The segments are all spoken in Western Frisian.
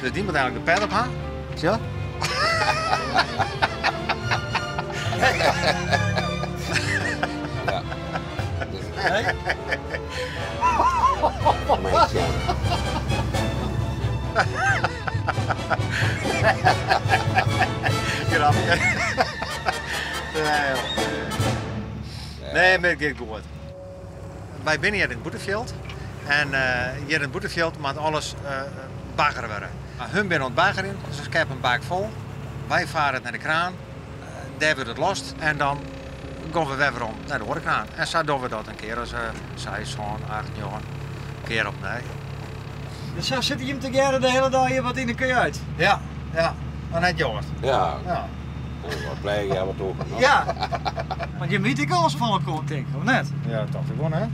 Dus dy moat eigenlik de pet op ha. Sjoch. Grapke. Nee, nee, mar it giet goed. Wy binne hjir yn it Bûtenfjild en hjir yn it Bûtenfjild moat alles baggere wurde. Hun binne oan it baggerjen, se skeppe in bak fol. Wy fare it nei de kraan, dêr wurdt it lost en dan gean we wer werom nei de oare kraan. En sa dogge we dat in kear as seis, sân, acht, njoggen kear op in dei. Dus sa sitte jim tegearre de hiele dei hjir wat yn de kajuit? Ja, ja. Mar net Joast. Ja. Ja. Wat pleech je wat toe. Ja. Want jim witte ek alles fan elkoar, tink ik, of net? Ja, dat tocht ik wol net.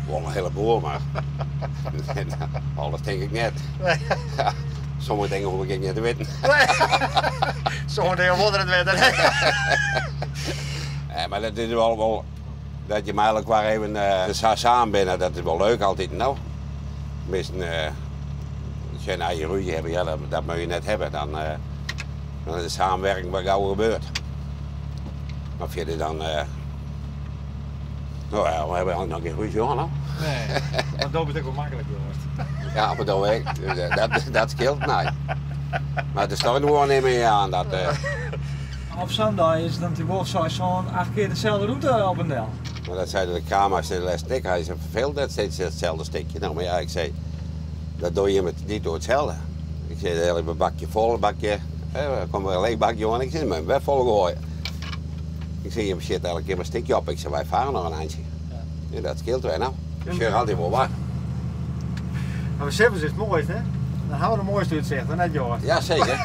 Wol in heleboel, mar alles tink ik net. Sommige dingen hoech ik ek net te witten. Sommige dingen wol er net witte. Nee, mar dat is wol, wol dat je mei elkoar even sa samen binne, dat is wol leuk altyd, no. Tenminsten, as je in eigen rúzje hawwe, ja, dat, dat moat je net hawwe. Dan, dan is de samenwerking wat gauwer gebeurd. Mar fierder dan, no ja, we hawwe noch gjin rúzje hân, no. Nee, want do bist ek wol maklik, Joast. Ja, maar dat ek. Dat, dat skeelt my. Mar de stoart gewoan net mear aan. Dat, Op sa'n dei is it natuerlik wol seis, sân, acht kear deselde rûte op en del. Maar dat sei de kraanmaster de lêste ek. Hy sei, ferfelend net steeds itselde stikje. No, mar ja, ik sei, dat dogge jimme dit doe itselde. Ik sei, dan helje ik in bakje fol, in bakje, hè, dan komt wer in leech bakje oan. Ik sei, dan moat je wer fol goaie. Ik sei, jimme sjitte elke kear mar in stikje op. Ik sei, wy farre noch in eintsje. Ja, dat skeelt wer, no. Ik sjoch altyd wol wat. Mar simmers is it moaist, hè? Dan hawwe we de moaiste útsichten, net Joast? Ja, seker.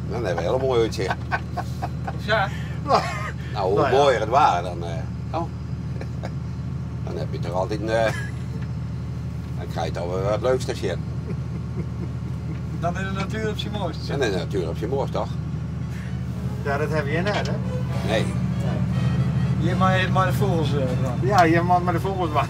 Dan hawwe we hiele moaie útsicht. Ja. No, hoe moaier it waar, dan, oh. Dan heb je toch altyd in, dan krij je toch wer wat leuks te sjen. Dan is de natuer op syn moaist. Dan is de natuer op syn moaist, toch? Ja, dat hawwe we hjir net, hè? Nee. Hjir mei, mei de fûgels dwaan. Ja, hjir moat mei de fûgels dwaan.